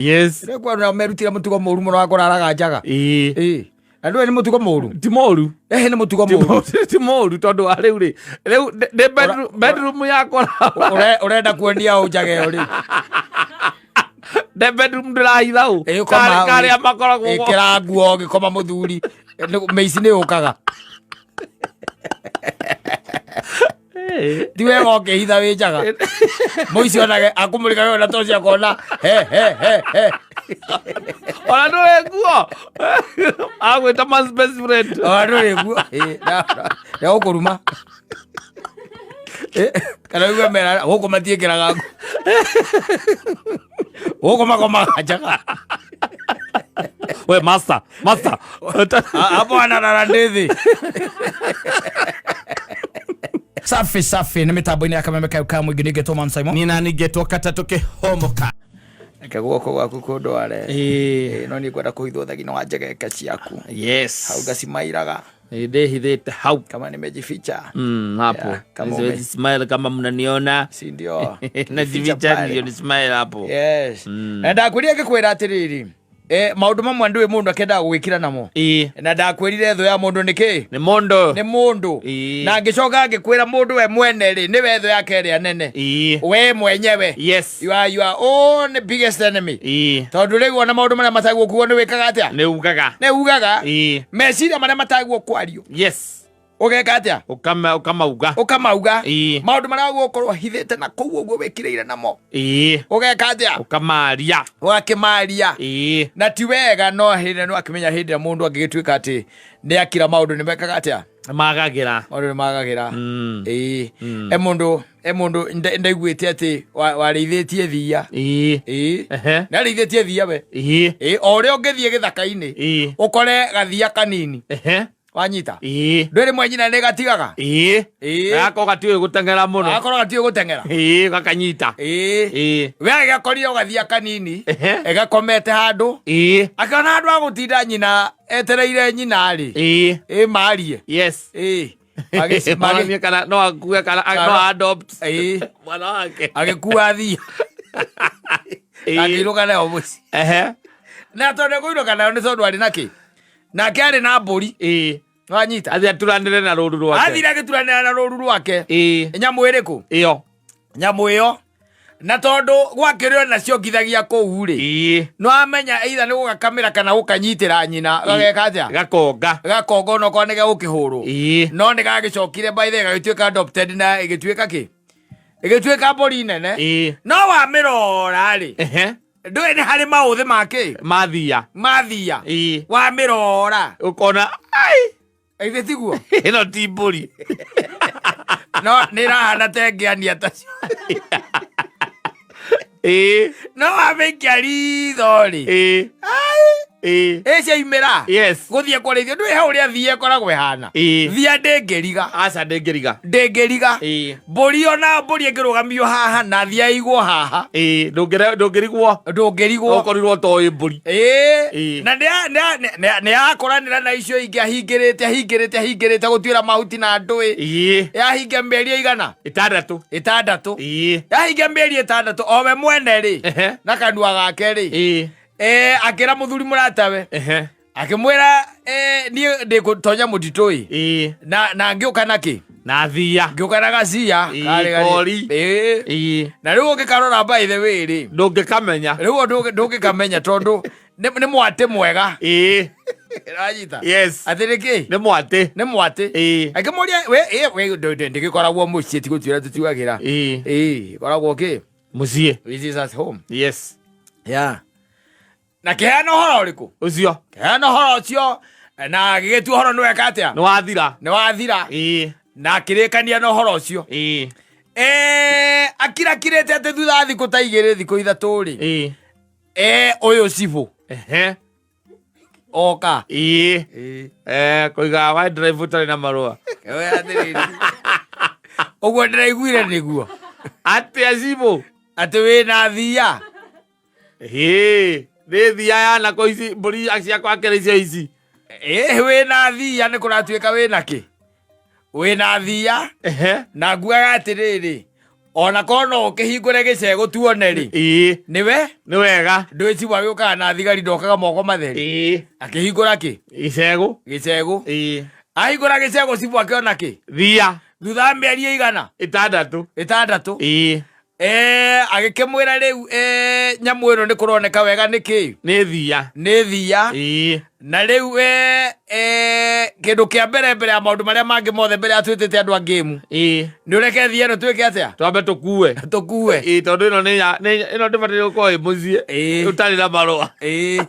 Yes. Rĩu kwa merutire mũtugo mũru mũno wa kũraraga njaga. Ĩĩ. Ĩĩ. Na ndũĩ nĩ mũtugo mũru. Ti mũru. Ĩhĩ nĩ mũtugo Ti mũru. mũru- ti mũru tondũ wa rĩu rĩ rĩu nĩ bedroom yakwa. Ũrenda kuonia ũ njaga ĩyo rĩ? Nĩ bedroom ndĩrahitha ũ. Ĩĩ, ũkoma hau. Karĩa makoragwo. Ĩkĩra nguo ũgĩkoma mũthuri. Mĩici nĩ yũkaga. Ĩĩ. Ti wega ũkĩhitha wĩ njaga. Mũici onage akũmũrĩka we ona toci akona he he he he. Ona ndũrĩ nguo. Agwĩta man's best friend. Ona ndũrĩ nguo. Ĩĩ, ndegũkũruma. Kana uge mera gũkũ matiĩkĩraga nguo. Gũkũ makomaga njaga. We master, master. Hapo analala ndithi. Safi safi nĩ mĩtambo-inĩ ya kameme kau ka mũingĩ ningĩ Thomas Simon. Nina ningetwo katatũ kĩhomoka. Reke guoko gwaku kũndware. Ĩĩ. Ĩĩ, no niĩ ngwenda kũhithwo thagino wa njegeke ciaku. Yes. Hau ngacimairaga Ndĩhithĩte hau. kama nimejificha. Hapo. Yeah, kama Siwezi smile kama mnaniona. Si ndio? Najificha pale. ndio ni smile hapo. Yes. Na ndakwĩrire ngĩkwĩra atĩrĩrĩ, maũndũ mamwe ndũĩ mũndũ akĩendaga gũgĩkira namo. Ĩĩ. Na ndakwĩrire thũ ya mũndũ nĩ kĩ? Nĩ mũndũ. Nĩ mũndũ. Ĩĩ. Na ngĩcoka ngĩkwĩra mũndũ we mwene rĩ, nĩwe thũ yake ĩrĩa nene. Ĩĩ. We mwenyewe. Yes. You are your own biggest enemy. Ĩĩ. Tondũ rĩu ona maũndũ marĩa matagwo kuo nĩ wĩkaga atĩa? Nĩ ugaga. Nĩ ugaga. Ĩĩ. Meciria marĩa matagwo kwario. Yes. Ũgeka atĩa? Ũkama ũkamauga. Ũkamauga. Ĩĩ. Maũndũ marĩa ũgũkorwo hithĩte na kũu ũguo wĩkirĩire namo. Ĩĩ. Ũgeka atĩa? Ũkamaria. Ũgakĩmaria. Ĩĩ. Na ti wega no hĩndĩ no akĩmenya hĩndĩ ĩrĩa mũndũ angĩgĩtuĩka atĩ nĩ akira maũndũ nĩ mekaga atĩa? Magagĩra. Maũndũ nĩ magagĩra. Ĩĩ. Mm. E mũndũ e mũndũ ndaiguĩte atĩ warĩithĩtie thiia. Ĩĩ. Ĩĩ. Ehe. Nĩarĩithĩtie thiia we. Ĩĩ. Ĩĩ, o ũrĩa ũngĩthiĩ gĩthaka-inĩ Ĩĩ. ũkore gathia kanini. Ehe. Wanyita? Ĩĩ. Ndũĩ rĩmwe nyina nĩ gatigaga? Ĩĩ. Ĩĩ. Gagakorwo gatiũĩ gũteng'era mũno. Gakorwo gatiũĩ gũteng'era. Ĩĩ, gakanyita. Ĩĩ. Ĩĩ. We agĩgakorire o gathia kanini. Ehe. Gakomete handũ. Ĩĩ. Akĩona handũ ha gũtinda nyina etereire nyina rĩ. Ĩĩ. Ĩ marie. Yes. Ĩĩ. Monanie kana no akue kana no adopt. Ĩĩ. Mwana wake. Agĩkua thia. Ĩĩ. Akĩinũka nayo mũciĩ. Ehe. Na tondũ ekũinũka nayo nĩ tondũ arĩ na kĩ? Nake arĩ na mbũri. Ĩĩ. Wanyita? Athiĩ aturanĩre na rũru rwake. Athire agĩturanĩra na rũru rwake. Ĩĩ. Nyamũ ĩrĩkũ? Ĩyo. Nyamũ ĩyo. Na tondũ gwakĩrĩ ona ciongithagia kũu rĩ. Ĩĩ. No amenya either nĩ gũgakamĩra kana gũkanyitĩra nyina. Gageka atĩa? Gakonga. Gakonga onokorwo nĩ gegũkĩhũrwo. Ĩĩ. No nĩ gagĩcokire by the way gagĩtuĩka adopted na ĩgĩtuĩka kĩ? Ĩgĩtuĩka mbũri nene. Ĩĩ. No wamĩrora rĩ. Ehe. Ndũĩ nĩ harĩ maũthĩ ma kĩ? Mathia. Mathia. Ĩĩ. Wamĩrora. Ũkona ai. Githĩ tiguo? Ĩno ti mbũri. No nĩ ĩrahana ta ĩngĩania ta cio. Ĩĩ. No wamĩikia ritho rĩ. Ĩĩ. Ai. Ĩĩ. Ĩ ciaumĩra. Yes. Gũthiĩ kũrĩithio ndũĩ hau ũrĩa thia ĩkoragwo ĩhana. Ĩĩ. Thia ndĩngĩriga. Aca ndĩngĩriga. Ndĩngĩriga. Ĩĩ. Mbũri ona mbũri ĩngĩrũgamio haha na thia ĩigwo haha. Ĩĩ, ndũngĩrigwo. Ndũngĩrigwo. Ũkorirwo toĩ mbũri. Ĩĩ. Ĩĩ. Na nĩ yakũranĩra na icio ingĩ ahingĩrĩte ahingĩrĩte ahingĩrĩte gũtuĩra mahuti na ndũĩ. Ĩĩ. Yahingia mĩeri ĩigana? Ĩtandatũ. Ĩtandatũ. Ĩĩ. Yahingia mĩeri ĩtandatũ o we mwene rĩ. Ehe. Na kanua gake rĩ. Ĩĩ. Akĩra mũthuri mũratawe. Ehe. Akĩmwĩra, niĩ ndĩgũtonya mũtitũ ĩ. Ĩĩ. Na ngĩũka na kĩ? Na thia. Ngĩũka na gacia. Ĩĩ, Karĩ garĩ. kori. Ĩĩ. Ĩĩ. Na rĩu ũngĩkarora by the way rĩ. Ndũngĩkamenya. Rĩu ndũngĩkamenya tondũ nĩ mwatĩ mwega. Ĩĩ. Ũranyita? Yes. Atĩ nĩ kĩ? Nĩ mwatĩ. Nĩ mwatĩ. Ĩĩ. Akĩmũria, we, ĩ, we, ndĩgĩkoragwo mũciĩ ti gũtuĩra tũtuagĩra. Ĩĩ. Ĩĩ, ĩkoragwo kĩ? Mũciĩ. It is at home. Yes. Yeah. Na kĩheana ũhoro ũrĩkũ? Ũcio. Kĩheana ũhoro ũcio na gĩgĩtua ũhoro nĩ weka atĩa? Nĩ wathira. Nĩ wathira. Ĩĩ. Na akĩrĩkania na ũhoro ũcio. Ĩĩ. Akirakirĩte atĩ thutha wa thikũ ta igĩrĩ thikũ ithatũ rĩ. Ĩĩ. Ũyũ cibũ. Ehe. Oka. Ĩĩ. Ĩĩ. Kũiga wa drive ũtarĩ na marũa. We atĩrĩrĩ. Ũguo ndĩraiguire nĩguo. Atĩa cibũ? Atĩ wĩna thia. Ĩĩ. Nĩ thia ya nako ici mbũri ciakwa akĩrĩ icio ici. Ĩĩ wĩna thia nĩ kũratuĩka wĩna kĩ? Wĩna thia. Ehe. Na nguaga atĩrĩrĩ. Ona korwo no ũkĩhingũre gĩcegũ tuone rĩ. Ĩĩ. Nĩwe Nĩ wega. Ndũĩ cibũ agĩũkaga na thigari ndokaga moko matheri. Ĩĩ. Akĩhingũra kĩ? Gĩcegũ. Gĩcegũ. Ĩĩ. Ahingũra gĩcegũ cibũ akĩona kĩ? Thia. Thutha wa mĩeri ĩigana? 6. 6. Ĩĩ. Agĩkĩmwĩra rĩu nyamũ ĩno nĩ kũroneka wega nĩ kĩ? Nĩ thia. Nĩ thia. Ĩĩ. Na rĩu kĩndũ kĩa mbere mbere ya maũndũ marĩa mangĩ mothe mbere ya twĩtĩte andũ a ngĩmu. Ĩĩ. Nĩ ũreke thia ĩno twĩke atĩa? Twambe tũkue. Tũkue. Ĩĩ, tondũ ĩno nĩ ya ĩno ndĩbataire gũkorwo ĩ mũciĩ. Ĩĩ. Ũtarĩ na marũa. Ĩĩ.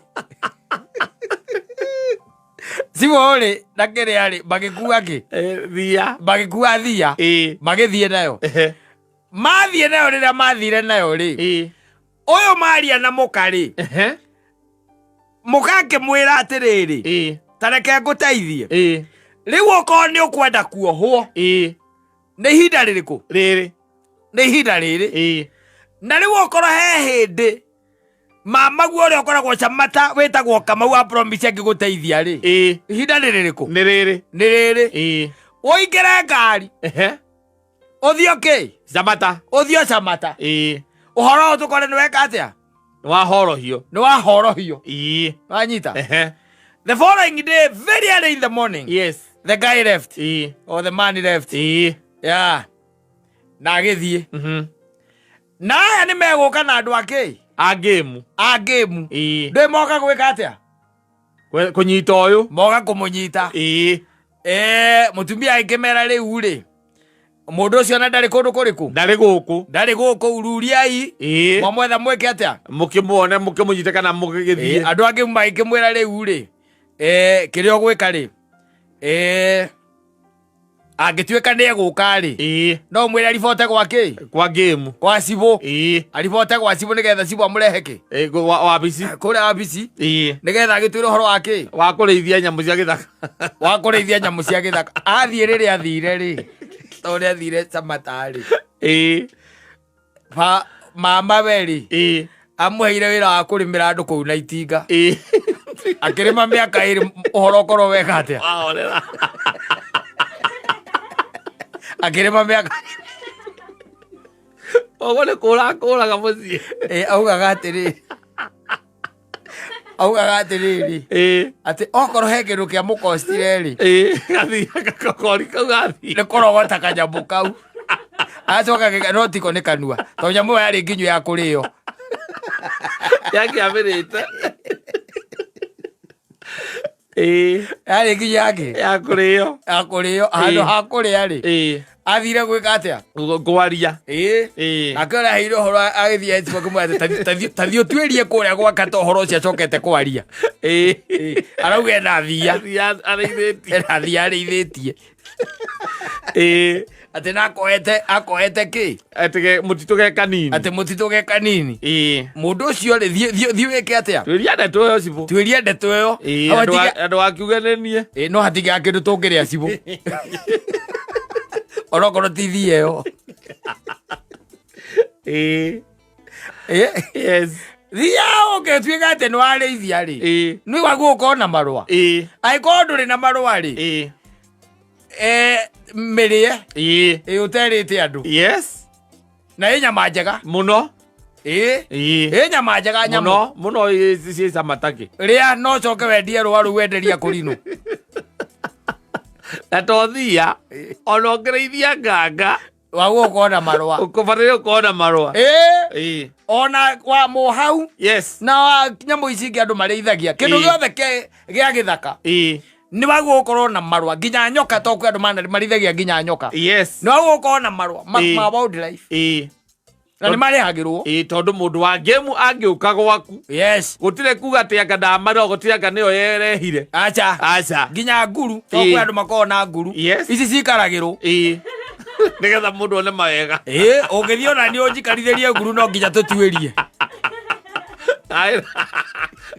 Cibũ rĩ na kĩrĩa rĩ magĩkua kĩ? Thia. Magĩkua thia. Ĩĩ. Magĩthiĩ nayo. Ehe. Mathiĩ nayo rĩrĩa mathire nayo rĩ. Ĩĩ. Ũyũ maria na mũka rĩ. Ehe. Mũka akĩmwĩra atĩrĩrĩ. Ĩĩ. Ta reke ngũteithie. Ĩĩ. Rĩu okorwo nĩ ũkwenda kuohwo. Ĩĩ. Nĩ ihinda rĩrĩkũ? Rĩrĩ. Nĩ ihinda rĩrĩ. Ĩĩ. Na rĩu okorwo he hĩndĩ mamaguo ũrĩa ũkoragwo Camata wĩtagwo Kamau wa promise angĩgũteithia rĩ. Ĩĩ. Ihinda nĩ rĩrĩkũ? Nĩ rĩrĩ. Nĩ rĩrĩ. Ĩĩ. Ũingĩre ngari. Ehe. Ũthiĩ kĩ? Camata. Ũthiĩ Camata. Ĩĩ. Ũhoro ũyũ tũkore nĩ weka atĩa? Nĩ wahorohio. Nĩ wahorohio. Ĩĩ. Wanyita? Ehe. The following day, very early in the morning, Yes. the guy left. Ĩĩ. Or the man left. Ĩĩ. Yeah. Na agĩthiĩ. Mhm. Na aya nĩ megũka na andũ akĩ? A ngĩmu. A ngĩmu. Ĩĩ. Ndũĩ moka gwĩka atĩa? Kũnyita ũyũ. Moka kũmũnyita. Ĩĩ. Mũtumia agĩkĩmera rĩu rĩ. Mũndũ ũcio ona ndarĩ kũndũ kũrĩkũ? Ndarĩ gũkũ. Ndarĩ gũkũ, ururiai. Ĩĩ. Mwamwetha mwĩke atĩa? Mũkĩmuone, mũkĩmũnyite kana mũgĩgĩthiĩ. Andũ angĩ magĩkĩmwĩra rĩu rĩ. Kĩrĩa ũgwĩka rĩ. Angĩtuĩka nĩ egũka rĩ. Ĩĩ. No ũmwĩre aribote gwa kĩ? Kwa ngĩmu. Kwa cibũ. Ĩĩ. Aribote gwa cibũ nĩgetha cibũ amũrehe kĩ? Ĩĩ, wabici. Kũrĩa wabici. Ĩĩ. Nĩgetha agĩtwĩre ũhoro wa kĩ? Wa kũrĩithia nyamũ cia gĩthaka. Wa kũrĩithia nyamũ cia gĩthaka. Athiĩ rĩrĩa athire rĩ. Tondũ nĩ athire Camata rĩ. Ĩĩ. Mama we rĩ. Ĩĩ. Amũheire wĩra wa kũrĩmĩra andũ kũu na itinga. Ĩĩ. Akĩrĩma mĩaka 2 ũhoro ũkorwo weka atĩa? Wahorera. Akĩrĩma mĩaka. Ũguo nĩ kũra kũraga mũciĩ. Ĩĩ, augaga atĩrĩ. Augaga atĩrĩrĩ. Ĩĩ. Atĩ okorwo he kĩndũ kĩa mũkostire rĩ. Ĩĩ, gathiaga gakori kau gathiĩ. Nĩ kũrogota kanyamũ kau. Acoka no tiko nĩ kanua. Tondũ nyamũ ĩyo yarĩ nginyu ya kũrĩo. Yakĩambĩrĩte. Ĩĩ. Yarĩ nginyu ya kĩ? Ya kũrĩo. Ya kũrĩo. Handũ Ĩĩ. ha kũrĩa rĩ. Ĩĩ. Athire gwĩka atĩa? Kwaria. Ĩĩ. Ĩĩ. Nake ũrĩa aheirwo ũhoro agĩthiĩ Etipo akĩmwĩra atĩ, ta thiĩ ũtuĩrie kũrĩa gwaka ta ũhoro ũcio acokete kwaria. Ĩĩ. Ĩĩ. Arauga ena thia. Thia arĩithĩtie. Ena thia arĩithĩtie. Ĩĩ. Atĩ na akoete kĩ? Atĩ mũtitũ ge kanini. Atĩ mũtitũ ge kanini. Ĩĩ. Mũndũ ũcio rĩ, thiĩ wĩke atĩa? Tuĩria ndeto ĩyo cibũ. Tuĩria ndeto ĩyo. Ĩĩ, Hau hatige- andũ akiuge nĩ niĩ. Ĩĩ, no hatigĩa kĩndũ tũngĩrĩa cibũ. Onokorwo ti thia ĩyo. Ĩĩ. Ĩĩ. Yes. Thia ũngĩtuĩka atĩ nĩ warĩithia rĩ. Ĩĩ. Nĩ waguo ũkorwo na marũa. Ĩĩ. Angĩkorwo ndũrĩ na marũa rĩ. Ĩĩ. Mĩrĩe. Ĩĩ. Ĩĩ, ũterĩte andũ. Yes. Na ĩ nyama njega. Mũno. Ĩĩ. Ĩĩ. Ĩ nyama njega nyamũ. Mũno, mũno ciĩ cama ta kĩ. Rĩa no ũcoke wendie rũa rũu wenderia kũrinũ. Na to thia, ona ũngĩrĩithia nganga. Waguo ũkorwo na marũa. Ũkũbataire ũkorwo na marũa. Ĩĩ. Ĩĩ. Ona wa mũhau. Yes. Na wa nyamũ ici ingĩ andũ marĩithagia. Kĩndũ Ĩĩ. gĩothe gĩa gĩthaka. Ĩĩ. Nĩ waguo ũkorwo na marũa. Nginya nyoka, to kwĩ andũ marĩithagia nginya nyoka. Yes. Nĩ waguo ũkorwo na marũa Ĩĩ. ma wildlife. Ĩĩ. Na nĩ marĩhagĩrwo. Ĩĩ, tondũ mũndũ wa ngĩmu angĩũka gwaku. Yes. Gũtirĩ kuga atĩ anga ndamarora, gũtirĩ anga nĩyo yerehire. Acha. Acha. Nginya nguru, to Ĩĩ. kwĩ andũ makoragwo na nguru. Yes. Ici cikaragĩrwo. Ĩĩ. Nĩgetha mũndũ one mawega. Ĩĩ, ũngĩthiĩ ona niĩ ũnjikarithĩrie nguru no nginya tũtuĩrie. Aĩ.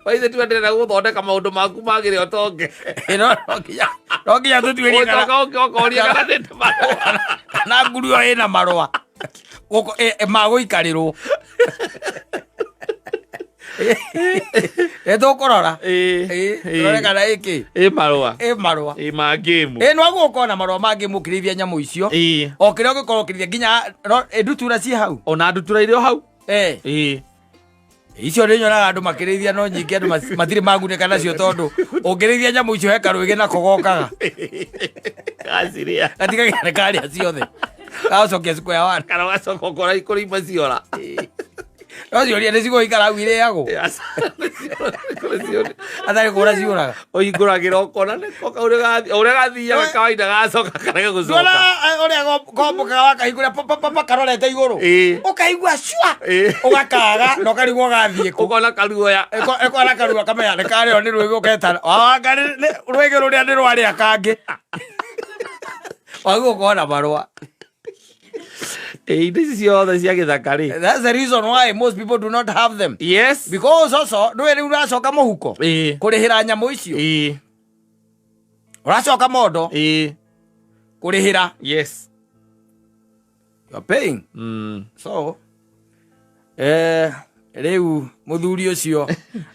Waithe tu endelea gũthondeka maũndũ maku magĩre ũtonge. Ĩĩ, no nginya tũtuĩrie kana Ũcoka ũkoria kana nĩ marũa. Kana nguru ĩyo ĩna marũa. Gũkũ, ma gũikarĩrwo. Nĩ tũkũrora. Ĩĩ. Ĩĩ, Ĩĩ. tũrore kana ĩkĩ. Ĩ marũa. Ĩ marũa. Ĩ ma game. Ĩ no gũkorwo na marũa mangĩ mũkĩrĩithia nyamũ icio. Ĩĩ. O kĩrĩa ũngĩkorwo ũkĩrĩithia nginya no ĩ ndutura ciĩ hau. Ona ndutura irĩ o hau. Eh. Ĩĩ. Icio nĩ nyonaga andũ makĩrĩithia no nyingĩ andũ matirĩ magunĩka nacio tondũ ũngĩrĩithia nyamũ icio he karwĩgĩ nako gokaga. Gacirĩa. Gatigagĩra nĩ karĩa ciothe. Gacokia square one. Kana ũgacoka ũkora ikũrĩ imwe ciora. No ciũria nĩ cigũikara hau irĩagwo. Atarĩ kũra ciũraga. Ũhingũragĩra ũkona nĩko kau ũrĩa gathiaga kawaida gacoka karega Ndona gũcoka. ũrĩa gombũkaga wakahingũra pa pa pa pa karorete igũrũ. Ĩĩ. Ũkaigua cua. Ĩĩ. Ũgakaga na ũkarigwo gathiĩ kũ. Ũkona karuoya. Ĩkona karua kamenya nĩ karĩo nĩ rwĩgĩ ũketana. Wawanga rwĩgĩ rũrĩa nĩ rwarĩa kangĩ. Wagĩrĩirwo gũkorwo na marũa. Ĩĩ, indo ici ciothe cia gĩthaka rĩ. That's the reason why most people do not have them. Yes. Because also, ndũĩ rĩu ũracoka mũhuko. Ĩĩ. Kũrĩhĩra nyamũ icio. Ĩĩ. Ũracoka mondo. Ĩĩ. Kũrĩhĩra. Yes. You are paying. So, rĩu mũthuri ũcio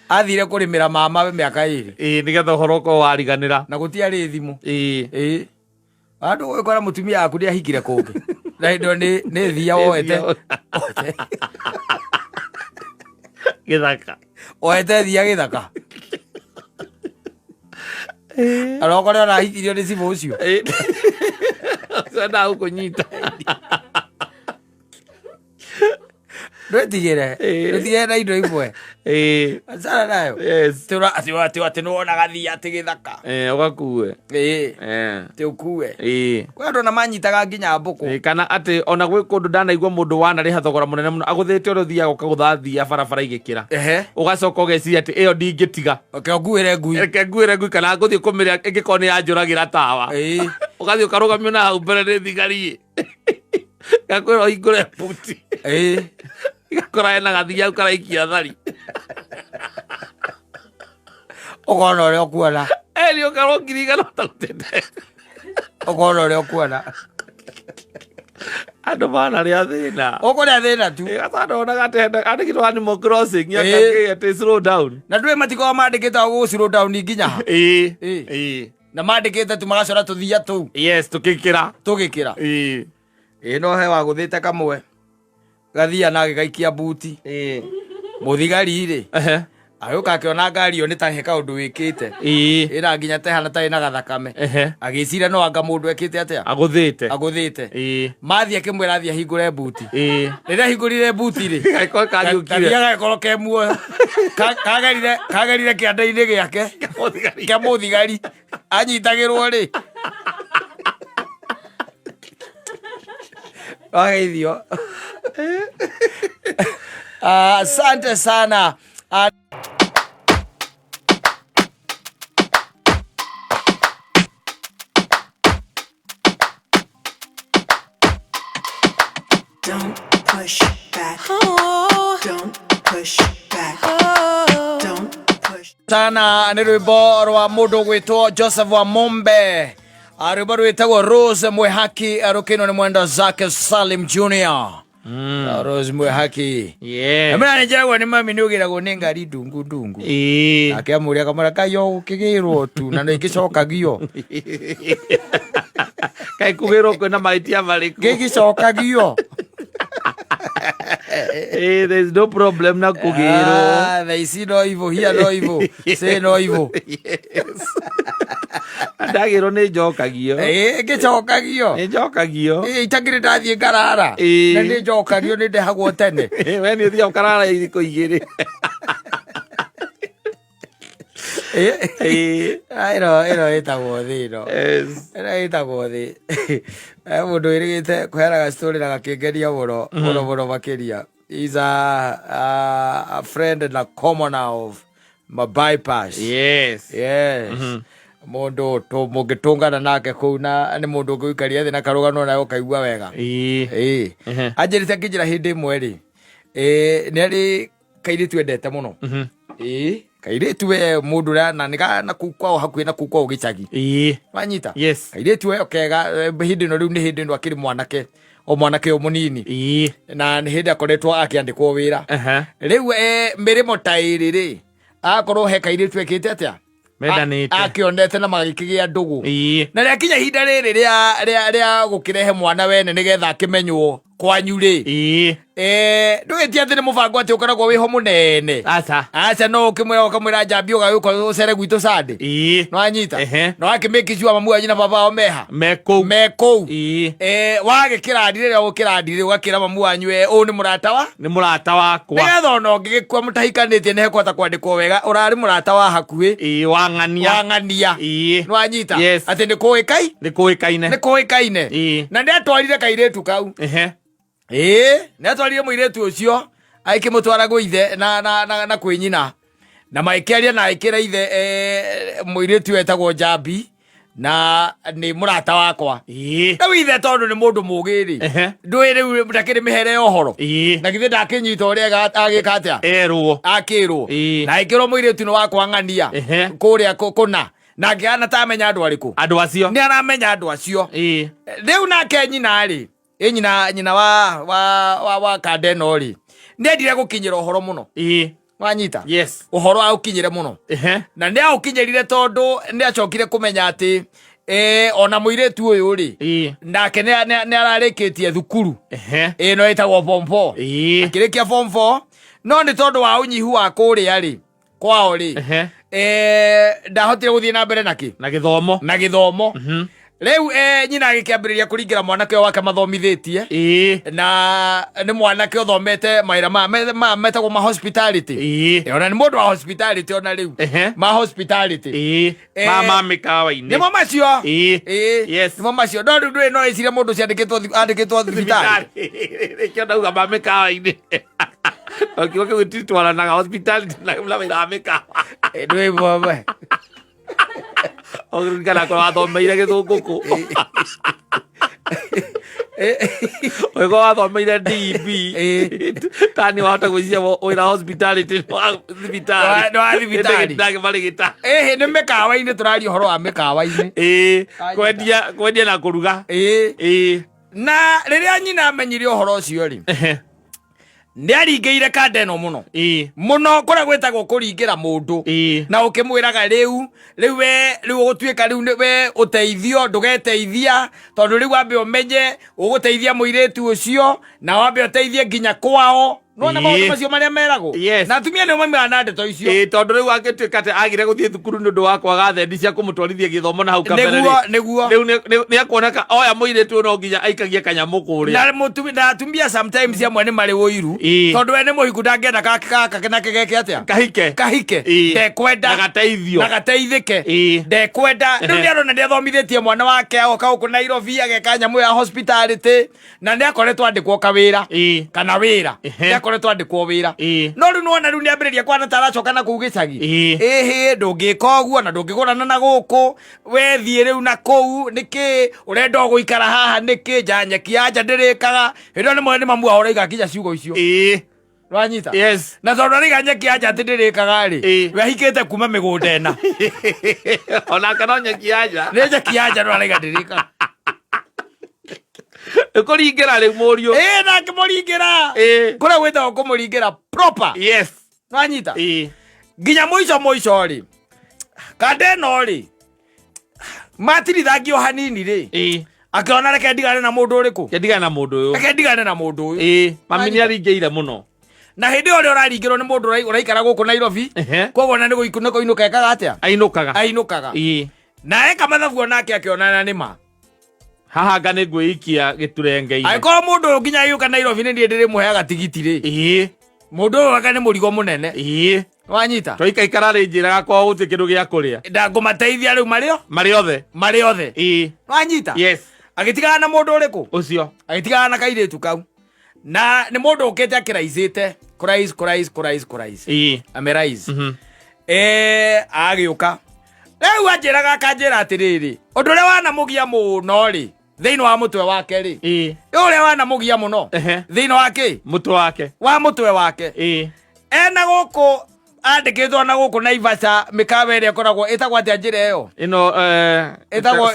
athire kũrĩmĩra mama mĩaka ĩrĩ. Ĩĩ, nĩgetha ũhoro ũkorwo wariganĩra. Na gũtiarĩ thimũ. Ĩĩ. Ĩĩ. Andũ ũgĩkora mũtumia waku nĩ ahikire kũngĩ. Na hĩndĩ ĩyo nĩ thia woete. Gĩthaka. Woete thia gĩthaka. Arokore ona ahikirio nĩ cibũ ũcio. Ĩĩ. Ũcio ndagũkũnyita. Ndwĩtigĩre. Ĩĩ. Ndwĩtigĩre na indo imwe. Ĩĩ. Achana nayo. Yes. Atĩ atĩ atĩ atĩ nĩwonaga thia atĩ gĩthaka. Eh, ũgakue. Ĩĩ. Eh. Atĩ ũkue. Ĩĩ. Kwĩ andũ ona manyitaga nginya mbũkũ. Ĩĩ, kana atĩ ona gwĩ kũndũ ndanaigua mũndũ wanarĩha thogora mũnene mũno agũthĩte ũrĩa ũthiaga ũkagũtha thia barabara igĩkĩra. Ehe. Ũgacoka ũgeciria atĩ ĩyo ndingĩtiga. Reke ũnguĩre ngui. Reke nguĩre ngui kana ngũthiĩ kũmĩrĩa ĩngĩkorwo nĩ yanjũragĩra tawa. Ĩĩ. Ũgathiĩ ũkarũgamio na hau mbere nĩ thigari. Gakwĩra ũhingũre buti. Ĩĩ. Gakora hena gathia hau karaikia thari. Ũkona ũrĩa ũkuona. Eri ũkarwo 100,000 ũtarutĩte. Ũkona ũrĩa ũkuona. Andũ manarĩa thĩna. Ũkũrĩa thĩna tu. Ĩĩ, ndonaga atĩ andĩkĩtwo Animal Crossing Ĩĩ. akangĩ atĩ slow down. Na ndũĩ matikoragwo mandĩkĩte gũ slow down nginya ha. Ĩĩ. Ĩĩ. Ĩĩ. Na mandĩkĩte tu magacora tũthia tũu. Yes, tũkĩkĩra. Tũgĩkĩra. Ĩĩ. Ĩĩ no he wagũthĩte kamwe. Gathia na agĩgaikia buti. Ĩĩ. Mũthigari rĩ. Ehe. Agĩũka akĩona ngari ĩyo nĩ ta he kaũndũ wĩkĩte. Ĩĩ. Ĩna nginya tehana tarĩ na gathakame. Ehe. Agĩciria no anga mũndũ ekĩte atĩa? Agũthĩte. Agũthĩte. Ĩĩ. Mathiĩ akĩmwĩra athiĩ ahingũre buti. Ĩĩ. Rĩrĩa ahingũrire buti rĩ. Gagĩkorwo kariũkire. Kathia gagĩkorwo ke muoyo. Kagerire kĩanda-inĩ gĩake. Mũthigari. Kĩa mũthigari. Anyitagĩrwo rĩ. Wageithio. Asante sana. Don't push back. Oh, Don't push back. oh. Don't push. Sana nĩ rwĩmbo rwa mũndũ gwĩtwo Joseph wa Mombe. Rwĩmbo rwĩtagwo Rose Mwehaki rũkĩinwo nĩ mwenda zake Salim Junior. Rose Mwehaki. Yeah. Amena nĩ njagwo nĩ mami nĩ ũgĩragwo nĩ ngari ndungu ndungu. Ĩĩ. Nake amũria akamwĩra kai o gũkĩgĩrwo tu na nĩ ĩgĩcokagio. Kaĩ kũgĩrwo kwĩna mahĩtia marĩkũ? Gĩgĩcokagio. Ĩĩ, there is no problem na kũgĩrwo. Thaa ici no ivo, hia no ivo, say no ivo. Yes. Ndagĩrwo nĩ njokagio. Ĩĩ, ngĩcokagio. Nĩ njokagio. Ĩĩ, itakĩrĩ ndathiĩ ngarara. Ĩĩ. Na nĩ njokagio nĩ ndehagwo tene. Ĩĩ, we nĩ ũthiaga ũkarara thikũ igĩrĩ. Ĩĩ. Ĩĩ. Ĩno ĩtagwo thĩ ĩno. Yes. Ĩno ĩtagwo thĩ. Mũndũ wĩrĩgĩte kũheanaga story na gakĩngeria mũno mũno mũno makĩria. He's a friend and a commoner of my bypass. Yes. Yes. Mũndũ mũngĩtũngana nake kũu na nĩ mũndũ ũngĩikaria thĩ na karũgano nawe ũkaigua wega. Ĩĩ. Ĩĩ. Ehe. Anjĩrĩte akĩnjĩra hĩndĩ ĩmwe rĩ, ĩĩ, nĩ arĩ kairĩtu endete mũno. Ĩĩ, kairĩtu we mũndũ ũrĩa na nĩ na kũu kwao hakuhĩ na kũu kwao gĩcagi. Ĩĩ. Wanyita? Yes. Kairĩtu we kega, hĩndĩ ĩno rĩu nĩ hĩndĩ ĩno akĩrĩ mwanake. O mwanake ũyũ mũnini na nĩ hĩndĩ akoretwo akĩandĩkwo wĩra. Rĩu mĩrĩmo ta ĩrĩ rĩ, akorwo he kairĩtu ekĩte atĩa, Mendanĩte. Akĩonete na magĩkĩgĩa ndũgũ, na rĩakinya ihinda rĩrĩ rĩa gũkĩrehe mwana wene nĩgetha akĩmenywo kwanyu rĩ, ndũgĩtie atĩ nĩ mũbango atĩ ũkoragwo wĩho mũnene. Aca. Aca, no ũkĩmwĩra, ũkamwĩra njambi ũgagĩũka ũcere gwitũ sande. Nĩwanyita? Ehe. Na wakĩmĩkicua mamu wanyu na baba wao meha Me kũu. Me kũu. Wagĩkĩrandi rĩrĩa ũgũkĩrandi rĩ, ũgakĩra mamu wanyu, ũyũ nĩ mũrata wa Nĩ mũrata wakwa. Nĩgetha ona ũngĩgĩkua mũtahikanĩtie nĩ hekũhota kwandĩkwo wega ũrarĩ mũrata wa hakuhĩ. Wang'ania. Wang'ania. Nĩwanyita? Yes. Atĩ nĩ kũĩkai Nĩ kũĩkaine. Nĩ kũĩkaine. Na nĩ atwarire kairĩtu kau. Ĩĩ, nĩ atwarire mũirĩtu ũcio, agĩkĩmũtwara gwĩ ithe na kwĩ nyina, na magĩkĩaria na agĩkĩra ithe, mũirĩtu ũyũ etagwo Njambi na nĩ mũrata wakwa. Rĩu ithe tondũ nĩ mũndũ mũgĩ rĩ, ndũĩ rĩu ndakĩrĩ mĩhere ya ũhoro. Na githĩ ndakĩnyita ũrĩa agĩka atĩa? Erwo. Akĩrwo. Na agĩkĩrwo mũirĩtu nĩ wakwa ng'ania kũrĩa kũna, na ngĩhana ta amenya andũ arĩkũ. Andũ acio. Nĩ aramenya andũ acio. Rĩu nake nyina rĩ, ĩ nyina wa kanda ĩno rĩ, nĩ endire gũkinyĩra ũhoro mũno. Wanyita? Yes. Ũhoro aũkinyĩre mũno. Na nĩ aũkinyĩrire tondũ nĩ acokire kũmenya atĩ ona mũirĩtu ũyũ rĩ, nake nĩ ararĩkĩtie thukuru ĩno ĩtagwo form 4. Akĩrĩkia form 4, no nĩ tondũ wa ũnyihu wa kũrĩa rĩ, kwao rĩ, ndahotire gũthiĩ na mbere nakĩ? Na gĩthomo. Na gĩthomo. Rĩu nyina agĩkĩambĩrĩria kũringĩra mwanake ũyũ wake mathomithĩtie, na nĩ mwanake ũthomete mawĩra ma metagwo ma hospitality. Ona nĩ mũndũ wa hospitality ona rĩu. Ma hospitality. Ma mĩkawa-inĩ. Nĩmo macio. Yes. Nĩmo macio, no rĩu ndũĩ no ĩcire mũndũ ũcio andĩkĩtwo thibitarĩ. Nĩkĩo ndauga ma mĩkawa-inĩ. No kiugo kĩu gĩtitwaranaga, hospitality na wĩra wa mĩkawa. Ndũĩ mwame. Ũkĩririkana kwa wathomeire gĩthũngũ kũ? Ũgĩkorwo wathomeire DB. Tani wahota gwĩciria wĩra hospitality nĩ wa thibitarĩ. Nĩ wa thibitarĩ. Ndagĩ marĩgĩta. Ĩhĩ, nĩ mĩkawa-inĩ, tũraria ũhoro wa mĩkawa-inĩ. Kwendia na kũruga. Na rĩrĩa nyina amenyire ũhoro ũcio rĩ, nĩ aringĩire kanda ĩno mũno mũno, kũrĩa gwĩtagwo kũringĩra mũndũ. Na ũkĩmwĩraga rĩu we rĩu ũgũtuĩka rĩu we ũteithio ndũgeteithia, tondũ rĩu wambe ũmenye ũgũteithia mũirĩtu ũcio na wambe ũteithie nginya kwao. Nona maũndũ macio marĩa meragwo. Yes. Na atumia nĩo maumaga na ndeto icio. Ĩĩ, tondũ rĩu angĩtuĩka atĩ agire gũthiĩ thukuru nĩ ũndũ wa kwaga thendi cia kũmũtwarithia gĩthomo na hau kabere rĩ, rĩu nĩ akuoneka oya mũirĩtu ũyũ no nginya aikagie kanyamũ kũrĩa. Na atumia sometimes amwe nĩ marĩ ũiru, tondũ we nĩ mũhiku, ndangĩenda gaka nake geke atĩa? Kahike. Kahike. Ndekwenda. Na gateithio. Na gateithĩke. Ndekwenda. Rĩu nĩ arona nĩ athomithĩtie mwana wake, agoka gũkũ Nairobi ageka nyamũ ya hospitality, na nĩ akoretwo andĩkwo kawĩra kana wĩra. Nĩ akoretwo andĩkwo wĩra. No rĩu nĩwona rĩu nĩ ambĩrĩria kwana ta aracoka na kũu gĩcagi. Ĩhĩ, ndũngĩka ũguo na ndũngĩgũrana na gũkũ, wethiĩ rĩu na kũu nĩkĩ ũrenda o gũikara haha nĩkĩ? Nja nyeki ya nja ndĩrĩkaga. Hĩndĩ ĩyo nĩ mamu wao ũraiga nginya ciugo icio. Wanyita? Yes. Na tondũ araiga nyeki ya nja atĩ ndĩrĩkaga rĩ, we ahikĩte kuma mĩgũnda ĩna. Onake no nyeki ya nja. Nĩ nyeki ya nja, no araiga ndĩrĩkaga. Nĩ kũringĩra rĩu mũriũ. Ĩĩ, na akĩmũringĩra kũrĩa gwĩtagwo kũmũringĩra proper. Wanyita? Nginya mũico mũico rĩ, kanda ĩno rĩ, matirithangio hanini rĩ, akĩona reke ndigane na mũndũ ũrĩkũ. Ndigane na mũndũ ũyũ. Reke ndigane na mũndũ ũyũ. Mami nĩ aringĩire mũno. Na hĩndĩ ĩyo ũrĩa ũraringĩrwo nĩ mũndũ ũraikara gũkũ Nairobi. Koguo na nĩ kũinũka ekaga atĩa? Ainũkaga. Ainũkaga. Na eka mathabu onake akĩonana nĩ ma Haha nga nĩ ngwĩikia gĩturenge-inĩ. Angĩkorwo mũndũ ũyũ nginya agĩũka Nairobi nĩ niĩ ndĩrĩmũheaga tigiti rĩ, mũndũ ũyũ anga nĩ mũrigo mũnene. Wanyita? Twaikaikara rĩ, njĩraga kwao gũtirĩ kĩndũ gĩa kũrĩa. Ndangũmateithia rĩu marĩo marĩ othe. Marĩ othe. Wanyita? Yes. Agĩtigana na mũndũ ũrĩkũ? Ũcio. Agĩtigana na kairĩtu kau, na nĩ mũndũ ũkĩte akĩraicĩte kũrais kũrais kũrais kũrais. Amerais. Agĩũka rĩu anjĩraga, akanjĩra atĩrĩrĩ, ũndũ ũrĩa wanamũgia mũno rĩ thĩinĩ wa mũtwe wake rĩ, ũrĩa wanamũgia mũno thĩinĩ wa kĩ? Mũtwe wake. Wa mũtwe wake. Ena gũkũ Andĩkĩtwo na gũkũ Naivasha, mĩkawa ĩrĩa ĩkoragwo ĩtagwo atĩa njĩra ĩyo? Ĩno Ĩtagwo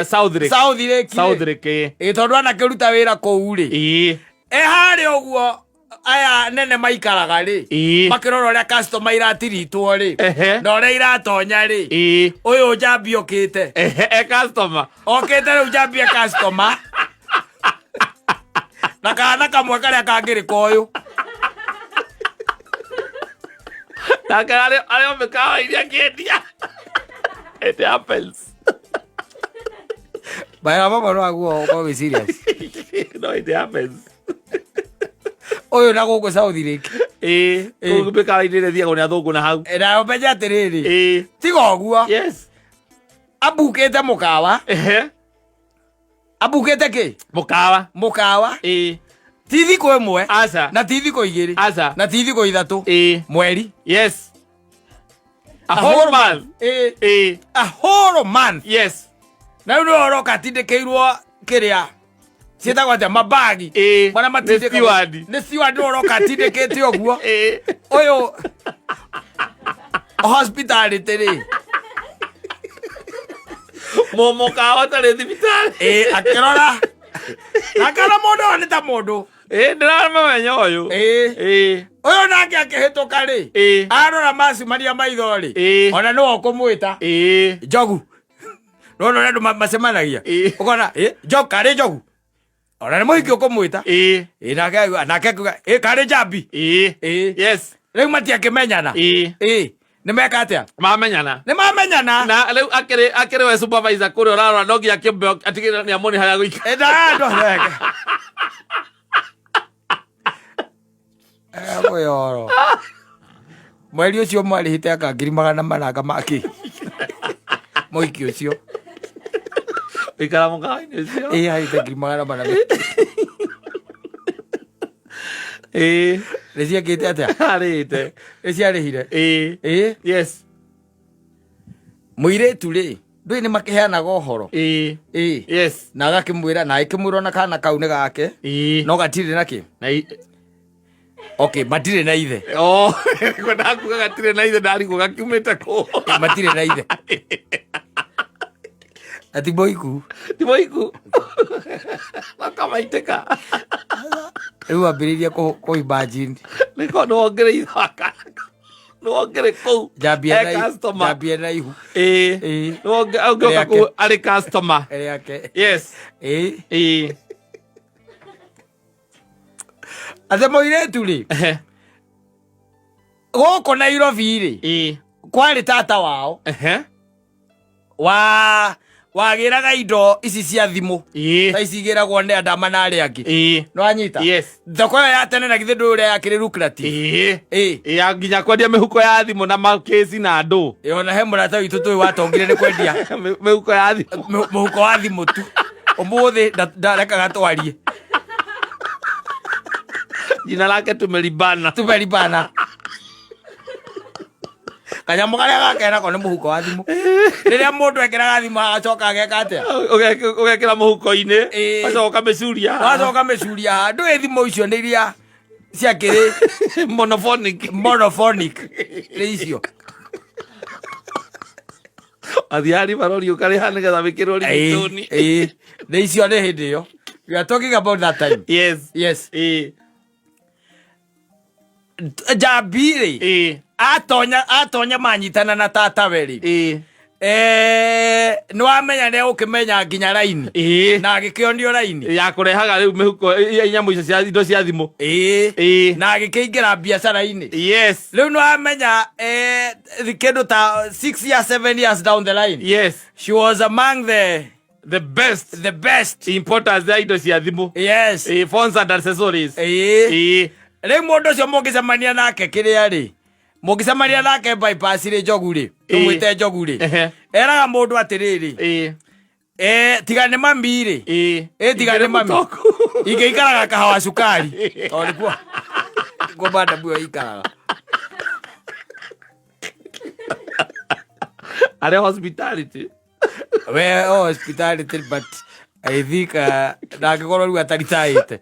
South Lake. South Lake rĩ. South Lake, ĩĩ. Ĩ, tondũ anakĩruta wĩra kũu rĩ. Ĩĩ. E harĩa ũguo aya nene maikaraga rĩ, makĩrora ũrĩa customer iratiritwo rĩ, na ũrĩa iratonya rĩ, ũyũ njambi okĩte. Ehe, e customer. Okĩte rĩu njambi e customer na kana kamwe karĩa kangĩrĩ koyũ. Nake arĩ o mĩkawa iria akĩendia. It happens. Baira mama no aguo ũkorwo wĩ serious. No, it happens. Ũyũ na gũkũ South Lake. Ĩĩ. Ĩĩ. Kũu mĩkawa-inĩ ĩrĩa ĩthiagwo nĩ athũngũ na hau. Na ũmenye atĩrĩrĩ, Ĩĩ. tiga ũguo, Yes. ambukĩte mũkawa. Ehe. Ambukĩte kĩ? Mũkawa. Mũkawa. Ĩĩ. Ti thikũ ĩmwe. Aca. Na ti thikũ igĩrĩ. Aca. Na ti thikũ ithatũ. Ĩĩ. Mweri. Yes. A whole month. Ĩĩ. Ĩĩ. A whole month. Yes. Na rĩu nĩwe ũroka atindĩkĩirwo kĩrĩa ciĩtagwo atĩa, mabagi. Ĩĩ. Marĩa Nĩ matindĩkagwo- steward. Nĩ steward nĩwe ũroka atindĩkĩte ũguo. Ĩĩ. Ũyũ hospitality rĩ. Mũkawa ũtarĩ thibitarĩ. Ĩĩ, akĩrora. Na akĩona mũndũ ũyũ nĩ ta mũndũ. Ĩĩ, ndĩramũmenya ũyũ. Ĩĩ. Ĩĩ. Ũyũ nake akĩhĩtũka rĩ. Ĩĩ. Arora macumania maitho rĩ. Ĩĩ. Ona nĩwe ũkũmwĩta. Ĩĩ. Njogu. Nona ũrĩa andũ macemanagia. Ĩĩ. Ũkona, ĩ, njogu, karĩ njogu. Ona nĩ mũhiki ũkũmwĩta. Ĩĩ. Ĩ, nake akiuga, nake akiuga, ĩ, karĩ njambi. Ĩĩ. Ĩĩ. Yes. Rĩu matiakĩmenyana. Ĩĩ. Ĩĩ. Nĩ meka atĩa? Mamenyana. Nĩ mamenyana. Na rĩu akĩrĩ we supervisor kũrĩa ũrarora no nginya kĩmbe atigĩrĩre nĩ amoni harĩa gũikara. Ĩ, na andũ ega. Eh, mũyoro. Mweri ũcio mwarĩhĩte anga 400,000 anga makĩ. Mũhiki ũcio. Ikara mũkawa-inĩ ũcio. Ĩ, arĩhĩte 400,000. Ĩĩ. Nĩ ciekĩte atĩa? Arĩhĩte. Nĩ ciarĩhire. Ĩĩ. Ĩ. Yes. Mũirĩtu rĩ, ndũĩ nĩ makĩheanaga ũhoro. Ĩĩ. Ĩ. Yes. Na agakĩmwĩra, na agĩkĩmwĩra ona kana kau nĩ gake. Ĩĩ. No gatirĩ na kĩ? Na Okay, matirĩ na ithe. Oh, kwenda kuga gatirĩ na ithe ndarigwo gakiumĩte kũ. Ĩ, matirĩ na ithe. Ati mũiku. Ti mũiku. Makamaitĩka. Rĩu ambĩrĩirie kũ imagine. Nĩko nĩwongereire wakana. Nĩwongere kũu. Njambie E na customer. njambie na ihu. Ĩĩ. Ĩĩ. Nĩwonge ũngĩoka Rĩake. kũu arĩ customer. Rĩake. Yes. Ĩĩ. Ĩĩ. Atĩ mũirĩtu rĩ, Ehe. gũkũ Nairobi rĩ, Ĩĩ. kwarĩ tata wao Ehe. wa wagĩraga indo ici cia thimũ. Ĩĩ. Ta ici igĩragwo nĩ andama na arĩa angĩ. Ĩĩ. Nĩwanyita? Yes. Thoko ĩyo ya tene na githĩ ndũĩ ũrĩa yakĩrĩ lucrative. Ĩĩ. Ĩĩ. Ya nginya kwendia mĩhuko ya thimũ na makĩci na andũ. Ĩ, ona he mũrata witũ tũĩ watongire nĩ kwendia Mĩhuko ya thimũ. Mũhuko wa thimũ tu. Ũmũthĩ ndarekaga twarie. Jina lake tumelibana. Tumelibana. Kanyamũ karĩa gake nako nĩ mũhuko wa thimũ. Rĩrĩa mũndũ ekĩraga thimũ agacoka ageka atĩa? Ũgekĩra mũhuko-inĩ. Ĩĩ. Ũgacoka ũkamĩcuria. Wacoka mĩcuria haha. Ndũĩ thimũ icio nĩ iria ciakĩrĩ Monophonic. Monophonic. Nĩ icio. Athiari marori ũkarĩha nĩgetha wĩkĩrwo ringtone. Ĩĩ. Nĩ icio nĩ hĩndĩ ĩyo. We are talking about that time. Yes. Yes. Ĩĩ. Njambi rĩ, Ĩĩ. atonya manyitana na tatawe rĩ. Ĩĩ. Nĩ wamenya nĩ ũkĩmenya nginya raini. Ĩĩ. Na agĩkĩonio raini. Ya kũrehaga rĩu mĩhuko nyamũ icio cia indo cia thimũ. Ĩĩ. Ĩĩ. Na agĩkĩingĩra biacara-inĩ. Yes. Rĩu nĩ wamenya kĩndũ ta 6 years, 7 years down the line. Yes. She was among the best the best importers ya indo cia thimũ. Yes. Ĩĩ, phones and accessories. Ĩĩ. Ĩĩ. Rĩu mũndũ ũcio mũngĩcemania nake kĩrĩa rĩ, mũngĩcemania nake bypass rĩ, njogu rĩ, Ĩĩ. tũmwĩte njogu rĩ, Ehe. eraga mũndũ atĩrĩrĩ, Ĩĩ. Tiga nĩ mami rĩ. Ĩĩ. Ĩ, tiga nĩ mami. Mũtoku. Ingĩikaraga kahawa cukari. Tondũ nĩkuo madam ĩyo ĩikaraga. Arĩa hospitality. We oh, hospitality but I think ndangĩkorwo rĩu ataritaĩte.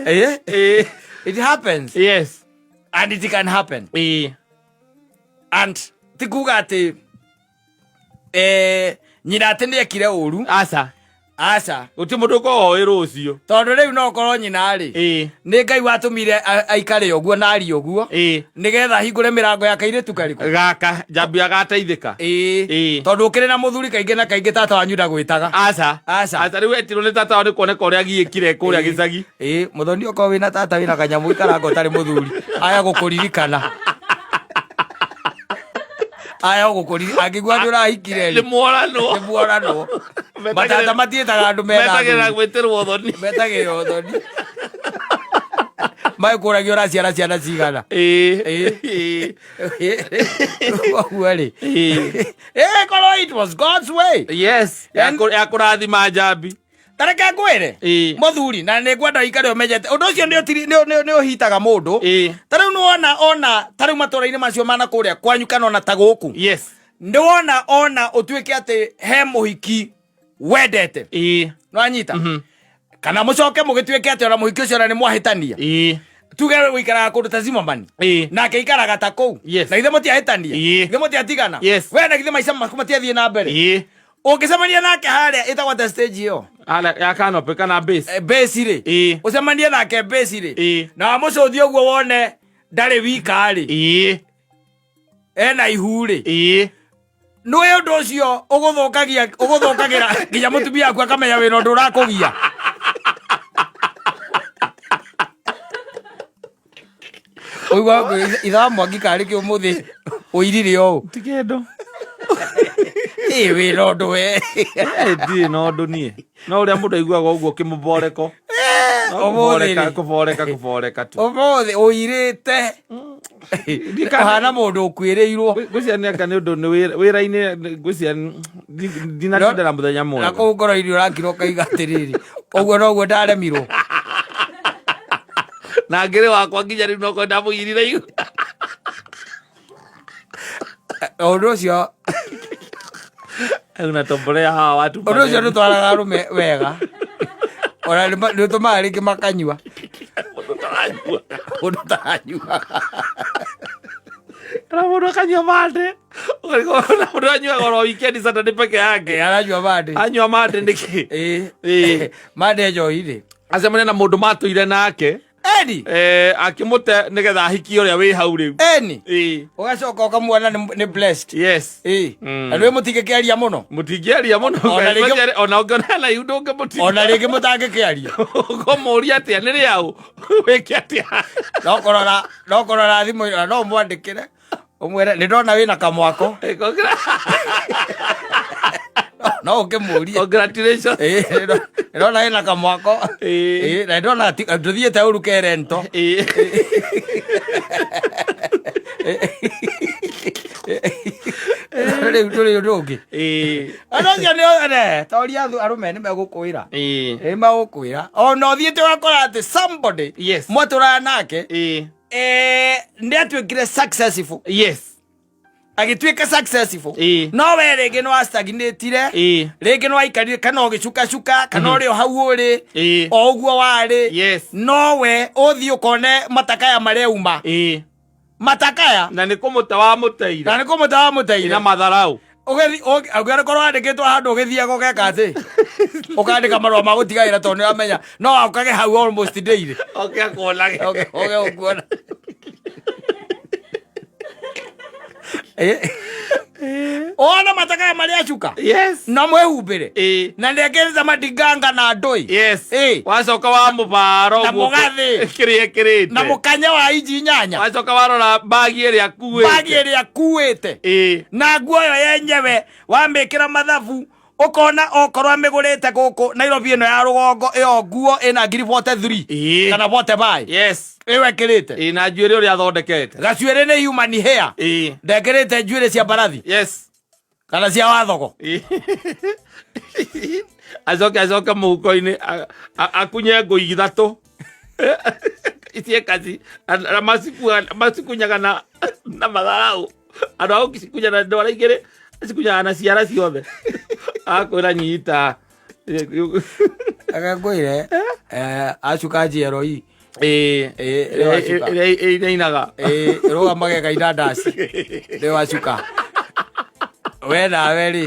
Ĩ? Ĩĩ. It happens. Yes. And it can happen. Ĩĩ. And ti kuga atĩ nyina atĩ nĩ ekire ũru. Aca. Aca. Gũtirĩ mũndũ ũkoragwo ũĩ rũciũ. Tondũ rĩu no ũkorwo nyina rĩ, Ĩĩ. nĩ Ngai watũmire aikare ũguo na arie ũguo, Ĩĩ. nĩgetha ahingũre mĩrango ya kairĩtu karĩkũ? Gaka njambi agateithĩka. Ĩĩ. Ĩĩ. Tondũ ũkĩrĩ na mũthuri kaingĩ na kaingĩ tata wanyu ndagwĩtaga. Aca. Aca. Aca rĩu etirwo nĩ tata wao nĩ kuoneka ũrĩa agiĩkire kũrĩa gĩcagi. Ĩĩ, mũthoni okorwo wĩna tata wĩna kanyamũ ikaranga ũtarĩ mũthuri, aya gũkũririkana. Aya gũkũririkana angĩigua nĩ ũrahikire Nĩ rĩ, mworanwo. nĩ muoranwo. Matata matiĩtaga andũ mena Metagĩrĩra athuri. gwĩtĩrwo thoni. Metagĩrĩra ũthoni. Magĩkũragia ũraciara ciana cigana. Ĩĩ. Ĩĩ. Ĩĩ. Ũguo rĩ. Ĩĩ. Ĩĩ, korwo it was God's way. Yes. Ya kũrathima njambi. Ta reke ngwĩre. Ĩĩ. Mũthuri, na nĩ ngwenda ũikare ũmenyete. Ũndũ ũcio nĩ ũhitaga mũndũ. Ĩĩ. Ta rĩu nĩwona ona ta rĩu matũra-inĩ macio mana kũrĩa kwanyu kana ona ta gũkũ. Yes. Nĩwona ona ũtuĩke atĩ he mũhiki wendete. Ĩĩ. Nĩwanyita? Kana mũcoke mũgĩtuĩke atĩ ona mũhiki ũcio ona nĩ mwahĩtania. Ĩĩ. Tuge ũikaraga kũndũ ta Zimmerman. Ĩĩ. Nake aikaraga ta kũu. Yes. Na githĩ mũtiahĩtania? Ĩĩ. Githĩ mũtiatigana? Yes. We na githĩ maica maku matiathiĩ na mbere? Ĩĩ. Ũngĩcemania nake harĩa ĩtagwo atĩa stage ĩyo? Ala ya canopy kana base. Base rĩ. Ĩĩ. Ũcemanie nake base rĩ. Ĩĩ. Na wamũcũthie ũguo wone ndarĩ wika rĩ. Ĩĩ. Ena ihu rĩ. Ĩĩ. Nĩũĩ ũndũ ũcio ũgũthũkagĩra nginya mũtumia waku akamenya wĩna ũndũ ũrakũgia. Ũigua itha wa Mwangi karĩ kĩ ũmũthĩ ũirire ũũ. Ti kĩndũ. Ĩ wĩna ũndũ we. Ndirĩ na ũndũ niĩ. No ũrĩa mũndũ aiguaga ũguo kĩmũboreko. No Ũmũthĩ kũboreka, rĩ. kũboreka, kũboreka tu. Ũmũthĩ ũirĩte. Ũhana mũndũ ũkuĩrĩirwo. Ngwĩciria nĩ anga nĩ ũndũ nĩ wĩra-inĩ ngwĩciria ndinatinda na mũthenya Na mwega. kũu ngoro-inĩ ũrakira ũkaiga atĩrĩrĩ, ũguo noguo ndaremirwo. Na ngĩrĩ wakwa nginya rĩu no kwenda ndamũigirire ihu. Ũndũ ũcio Unatombolea hawa watu ũndũ ũcio maneno. ndũtwaraga arũme wega. Ona nĩ ũtũmaga rĩngĩ makanyua. Mũndũ ũtaranyua. Mũndũ ũtaranyua. Kana mũndũ akanyua mande. Ũkarigwo na mũndũ anyuaga oro weekend Saturday peke yake. Ĩ, aranyua mande. Anyua mande nĩkĩ? Ĩ. Ĩ. Mande njohi rĩ. Acemania na mũndũ matũire nake. Eni. Akĩmũte nĩgetha ahikie ũrĩa wĩ hau rĩu. Eni. Ĩ. Ũgacoka ũkamuona nĩ blessed. Yes. Ĩ. Na nĩwe mũtingĩkĩaria mũno. Mũtingĩaria mũno. Ona rĩngĩ- Ona ũngĩona na ihu ndũngĩmũtiga. Ona rĩngĩ mũtangĩkĩaria. Ũkũmũria atĩa nĩ rĩaũ? Wĩke atĩa? No kũrora, no kũrora thimũ ĩno, no ũmwandĩkĩre. Ũmwĩre nĩ ndona wĩna kamwako. No ũkĩmũrie. Congratulations. Ĩ, nĩ ndona wĩna kamwako. Ĩ. Ĩ, na nĩ ndona ndũthiĩte ũru kerento. Ĩ. Rĩu ndũrĩ ũndũ ũngĩ. Ĩ. Andũ acio nĩ ne, ta ũria arũme nĩ megũkwĩra. Ĩ. Nĩ megũkwĩra. Ona ũthiĩte ũgakora atĩ somebody Yes. mwatũraga nake, Ĩ. nĩ atuĩkire successful. Yes. Agĩtuĩka successful. Ĩ. No we rĩngĩ nĩ wastagnatire. Ĩ. Rĩngĩ nĩ waikarire kana ũgĩcukacuka kana ũrĩ o hau ũrĩ. Ĩ. O ũguo warĩ. Yes. No we ũthiĩ ũkone matakaya mareuma. Ĩ. Matakaya. Na nĩ kũmũte wamũteire. Na nĩ kũmũte wamũteire. Na matharau. Ũgĩthi, ũngĩkorwo wandĩkĩtwo handũ ũgĩthiaga ũgeka atĩ. Ũkandĩka marũa ma gũtiga wĩra tondũ nĩ ũramenya no ũkage hau almost daily. Oke akuonage. Oke ũkuona. Ona matakaya marĩa acuka. Yes. Na mwĩhumbĩre. Ĩ. Na nĩekĩrĩte matinganga na ndũi. Yes. Ĩ. Wacoka wa mũbaro Na ũguo mũgathĩ. kĩrĩa ĩkĩrĩte. Na mũkanya wa inji inyanya. Wacoka warora bagi ĩrĩa akuĩte. Bagi ĩrĩa akuĩte. Ĩ. Na nguo ĩyo yenyewe wamĩkĩra mathabu ũkona okorwo amĩgũrĩte gũkũ Nairobi ĩno ya rũgongo ĩyo nguo ĩna ngiri 43. Ĩ. Kana 45. Yes. Ĩyo ĩkĩrĩte. Ĩ, na njuĩrĩ ũrĩa athondekete. Gacuĩrĩ nĩ human hair. Ĩ. Ndekĩrĩte njuĩrĩ cia mbarathi. Yes. Kana cia wathogo. Ĩ. Acoke acoke mũhuko-inĩ akunye ngũ ithatũ. Icie kaci. Na macikunyaga na matharau. Andũ a gũcikunya na ndwara igĩrĩ, acikunyaga na ciara ciothe. Akwĩra nyita. Reke ngwĩre, acuka njiero i. Ĩĩ. Ĩĩ, nĩ wacuka. Ĩrĩa ĩinainaga. Ĩĩ, ĩrũgamage ĩkaina ndaci nĩ wacuka we nawe rĩ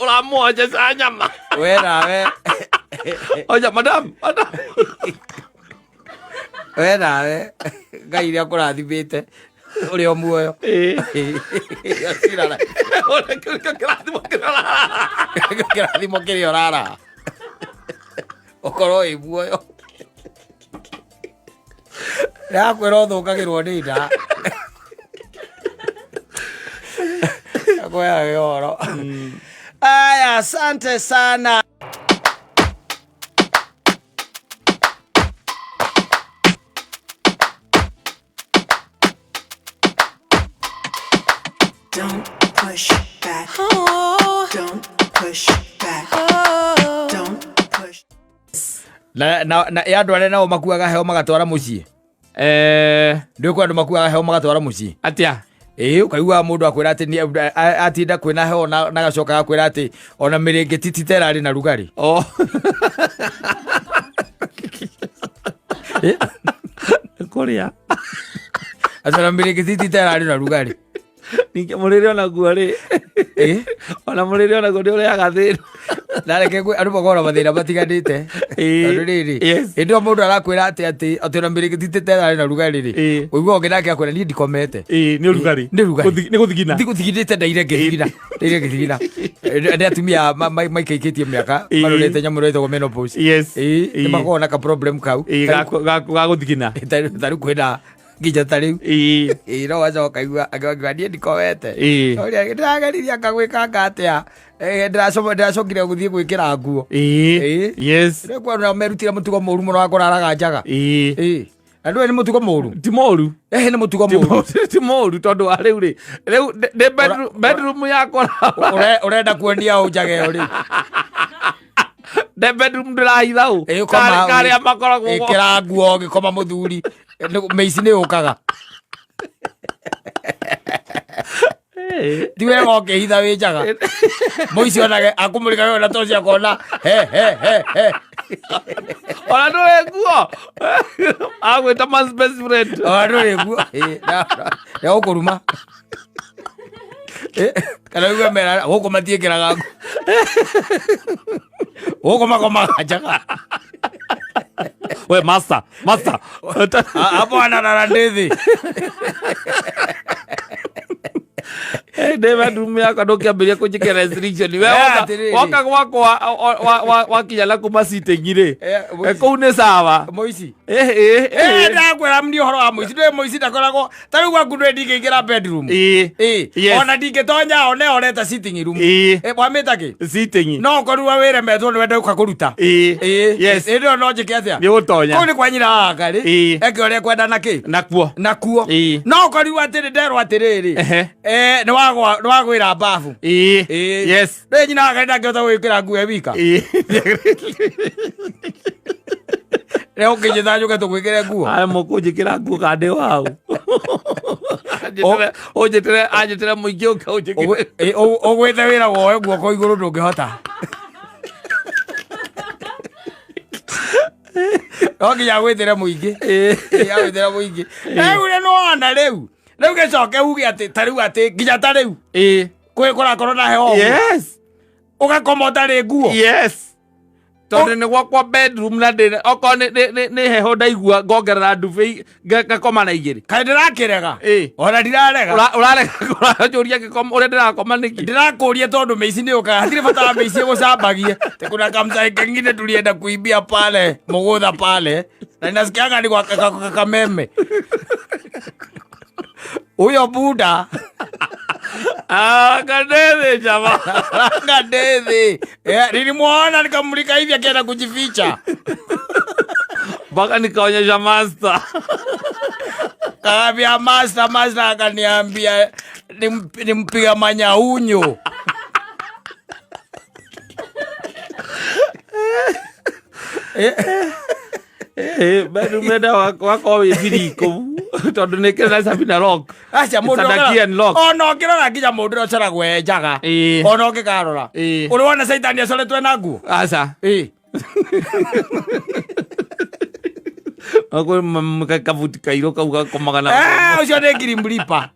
Ũramwonjeca nyama. We nawe. Oja madam, madam. We nawe Ngai nĩ akũrathimĩte ũrĩ o muoyo. Ĩĩ. Cirara. Ũrĩa kĩu nĩkĩo kĩrathimo kĩrĩa ũrarara. Kĩrathimo kĩrĩa ũrara ũkorwo wĩ muoyo ndakwĩra ũthũkagĩrwo nĩ nda akwĩraga ũhoro aya asante sana. Don't push back. Oh, Don't push back. oh. Don't push. Na ya andũ arĩa nao makuaga heo magatwara mũciĩ. Eh, Ndĩ kwa andũ makuaga heo magatwara mũciĩ. Atia? Ĩĩ, ũkaigua mũndũ akwĩra atĩ atinda kwĩna heho na agacoka agakwĩra atĩ ona mĩrĩngĩti ti ta ĩrarĩ na rugarĩ. Oh. Kũrĩa. Atĩ ona mĩrĩngĩti ti ta ĩrarĩ na rugarĩ. Ningĩ mũrĩre onaguo rĩ. Ĩ? Ona mũrĩre onaguo nĩ ũrĩaga thĩna. Na reke andũ makoragwo na mathĩna matiganĩte. Ĩĩ. Tondũ rĩrĩ, Yes. hĩndĩ ĩyo mũndũ arakwĩra atĩ ona mĩrĩngĩti ti ta ĩrarĩ na rugarĩ rĩ, Ĩĩ. ũiguaga ũngĩ nake akwĩra niĩ ndikomete. Ĩĩ, nĩ ũrugarĩ. Nĩ ũrugarĩ. Nĩ gũthigina. Ndigũthigindĩte ndaire ngĩthigina. Ndaire ngĩthigina. Nĩ atumia maikaikĩtie mĩaka Ĩĩ. marorete nyamũ ĩrĩa ĩtagwo menopause. Yes. Ĩĩ, nĩ Ĩĩ. makoragwo na ka problem kau. Ĩĩ, ga gũthigina. Tarĩu kwĩna nginya tarĩu. Ĩĩ. Ĩĩ, no wacoka ũkaigua akiuga niĩ ndikomete. Ĩĩ. Ũrĩa ndĩrageririe anga gwĩkanga atĩa. Ndĩracokire gũthiĩ gwĩkĩra nguo. Ĩĩ. Ĩĩ. Yes. Rĩu kwĩna merutire mũtugo mũru mũno wa kũraraga njaga. Ĩĩ. Ĩĩ. Na ndũĩ nĩ mũtugo mũru. Ti mũru. Ĩhĩ nĩ mũtugo mũru. Ti mũru tondũ wa rĩu rĩ. Rĩu ndĩ bedroom yakwa. Ũrenda kuonia ũ njaga ĩyo rĩu? Ndĩ bedroom ndĩrahitha ũ. Ĩĩ, ũkoma hau. Karĩa makoragwo. Ĩkĩra nguo ũgĩkoma mũthuri. Mĩici nĩ yũkaga. Ĩĩ. Ti wega ũkĩhitha wĩ njaga. Mũici onage akũmũrĩka we ona toci akona he he he he. Ona ndũrĩ nguo. Agwĩta man's best friend. Ona ndũrĩ nguo. Ĩĩ, na gũkũruma. Kana uge mera gũkũ matiĩkĩraga nguo. Gũkũ makomaga njaga. We master, master. Hapo analala ndithi. Ndĩ bedroom yakwa ndũkĩambĩrĩria kũnjĩkĩra restriction. We Eh, woka atĩrĩrĩ. woka gwakwa wakinya na kuma sitting rĩ. Eh, mũici. Kũu nĩ sawa. Mũici. Eh, eh, Eh, eh. ndakwĩra mni ũhoro wa mũici. Ndũĩ mũici ndakoragwo ta rĩu gwaku ndũĩ ndingĩingĩra bedroom. Ĩĩ. Ĩĩ. Yes. Ona ndingĩtonya one oreta sitting room. Ĩĩ. Eh, wamĩta kĩ? Sitting. No ũkorirwo wĩremetwo nĩ wenda ũka kũruta. Ĩĩ. Ĩĩ. Yes. Ĩndĩ ĩyo no njĩke atĩa? Nĩ ũgũtonya. Kũu nĩ kwa nyina wa rĩ. Ĩĩ. Eke ũrĩa ekwenda na kĩ? Nakuo. Nakuo. Ĩĩ. No ũkorirwo atĩrĩ nderwo atĩrĩrĩ. Ehe. Eh, nĩ wagwĩra babu. Ĩĩ. Ĩĩ. Yes. Ndũĩ nyina wa Ngai ndangĩhota gwĩkĩra nguo e wika. Ĩĩ. Rĩu ũkĩnjĩta njũke tũgwĩkĩre nguo. Aya mũkũnjĩkĩra nguo kana ndĩ wau. Ũnjĩtĩre anjĩtĩre mũingĩ ũke ũnjĩkĩre. Ũgwĩte wĩra woe guoko igũrũ ndũngĩhota. No nginya agwĩtĩre mũingĩ. Ĩĩ. Ĩĩ, agwĩtĩre mũingĩ. Rĩu rĩ nĩwona rĩu. Rĩu gĩcoke uge atĩ ta rĩu atĩ nginya ta rĩu. Ĩĩ. Kwĩ kũrakorwo na heho ũguo. Yes. Ũgakoma ũtarĩ nguo. Yes. Tondũ nĩ gwakwa bedroom na ndĩ okorwo nĩ heho ndaigua ngongerera ndube ngakoma na igĩrĩ. Kaĩ ndĩrakĩrega? Ĩĩ. Ona ndirarega. Ũrarega ũranjũria ngĩkoma ũrĩa ndĩrakoma nĩkĩ? Ndĩrakũria tondũ mĩici nĩ yũkaga. Hatirĩ bata wa mĩici ĩgũcambagie. Te kuna kamsae kengine tulienda kuibia pale Mugutha pale na ninasikianga ni kwa kameme huyo buda Ah, kanene jamaa. Ranga Eh, nilimwona nikamulika hivi akienda kujificha. Mpaka nikaonyesha master. Kaambia master, master akaniambia nimpiga manyaunyo. Eh, bedroom enda wakorwo wĩ thiri kũu tondũ nĩ kĩrĩ na Sabina lock. Aca mũndũ It's under key and lock. Ona ũngĩrora nginya mũndũ ũrĩa ũcoragwo e njaga. Ĩĩ. Ona ũngĩkarora. Ĩĩ. Ũrĩ wona caitani acoretwo na nguo? Aca. Ĩĩ. Kwĩ kabuti kairũ kau gakomaga na Eh, ũcio nĩ ngiri mlipa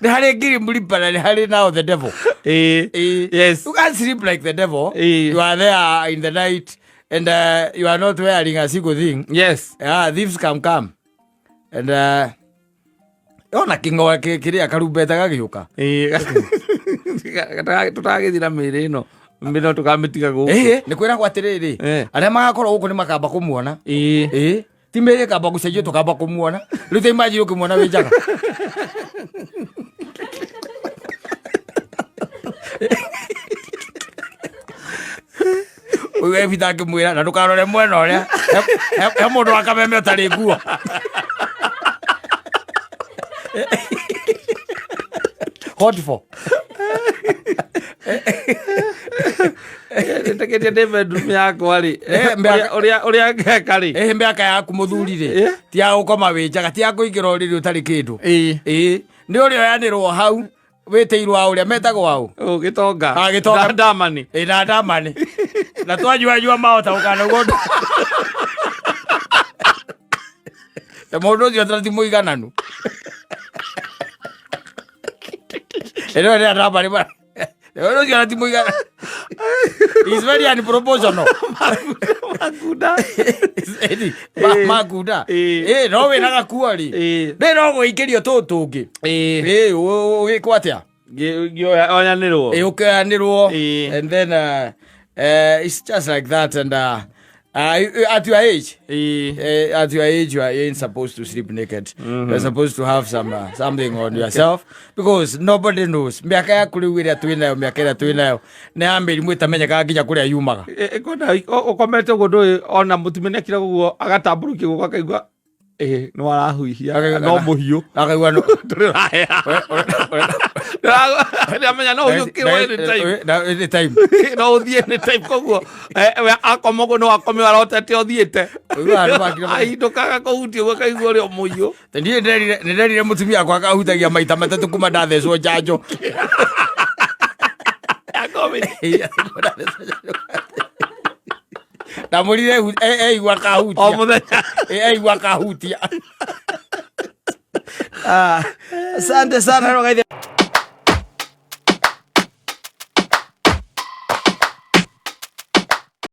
nĩ harĩ ngiri mlipa na nĩ harĩ now the devil. Ĩĩ. Eh, Yes. You can't sleep like the devil. Eh. You are there in the night and you are not wearing a single thing. Yes. Yeah, thieves can come. And ona king'oa kĩrĩa karumbeta gagĩũka. Ĩĩ. Tũtagĩthira mĩĩrĩ ĩno mĩno tũkamĩtiga gũkũ. Ĩĩ, nĩ kwĩragwo atĩrĩrĩ, Eh. arĩa magakorwo gũkũ nĩ makamba kũmuona. Ĩĩ. Ĩĩ, ti mĩĩrĩ ĩkamba gũcenjio tũkamba kũmuona. Rĩu ta imagine ũkĩmuona wĩ njaga. Ũyũ ebitha akĩmwĩra na ndũkarore mwena ũrĩa he mũndũ wa kameme ũtarĩ nguo. Hot for. Nĩtĩkĩtie ndĩ bedroom yakwa rĩ. Eh, mĩaka- Ũrĩa ngeka rĩ. Ĩhĩ mĩaka yaku mũthuri rĩ Eh? ti ya gũkoma wĩ njaga, ti ya kũingĩra ũrĩrĩ ũtarĩ kĩndũ. Ĩĩ. Ĩĩ, nĩ ũrĩa oyanĩrwo hau wĩtĩirwo aũ ũrĩa metagwo aũ. Ũ, gĩtonga. Ah, gĩtonga. Ndamani. Ĩ na ndamani na twanyuanyua mahota gũkanaugwo ũndũ na mũndũ ũcio ta ti mũigananu ĩno nĩ ndamani mũndũ ũcio ti mũigananu. He's very unproportional. Makunda. Ĩni, Ĩ. makunda. Ĩ. Ĩ, no wĩna gakuo rĩ Ĩ. nĩ no gũikĩrio tũũ tũngĩ. Ĩĩ. Ĩ, ũgĩkwo atĩa? Ngĩoyanĩrwo. Ĩ, ũkĩoyanĩrwo. Ĩ. And then it's just like that and at your age, Ĩĩ. at your age you ain't supposed to sleep naked. You're supposed to have some something on yourself because nobody knows mĩaka yaku rĩu ĩrĩa twĩ nayo, mĩaka ĩrĩa twĩ nayo nĩ ya mĩrimũ ĩtamenyekaga nginya kũrĩa yumaga. Kwenda ũkomete ũguo ndũĩ ona mũtumia nĩakira ũguo agatambũrũkia guoko akaigua ĩ nĩ warahuhia Akaigua- no mũhiũ akaigua no ndũrĩ ũrahea. Nĩamenya no ũhiũkĩrwo anytime. Anytime. No ũthiĩ anytime koguo we akoma ũguo no akome arotete ũthiĩte Ũiguaga andũ makira- ahindũkaga kũhutia ũguo akaigua ũrĩa mũhiũ. Niĩ nĩ nderire mũtumia wakwa akahutagia maita matatũ kuma ndathecwo njanjo. Ya COVID. Ndamũrire eigua O akahutia. mũthenya. Eigua akahutia. Ah, asante sana Rogaithe.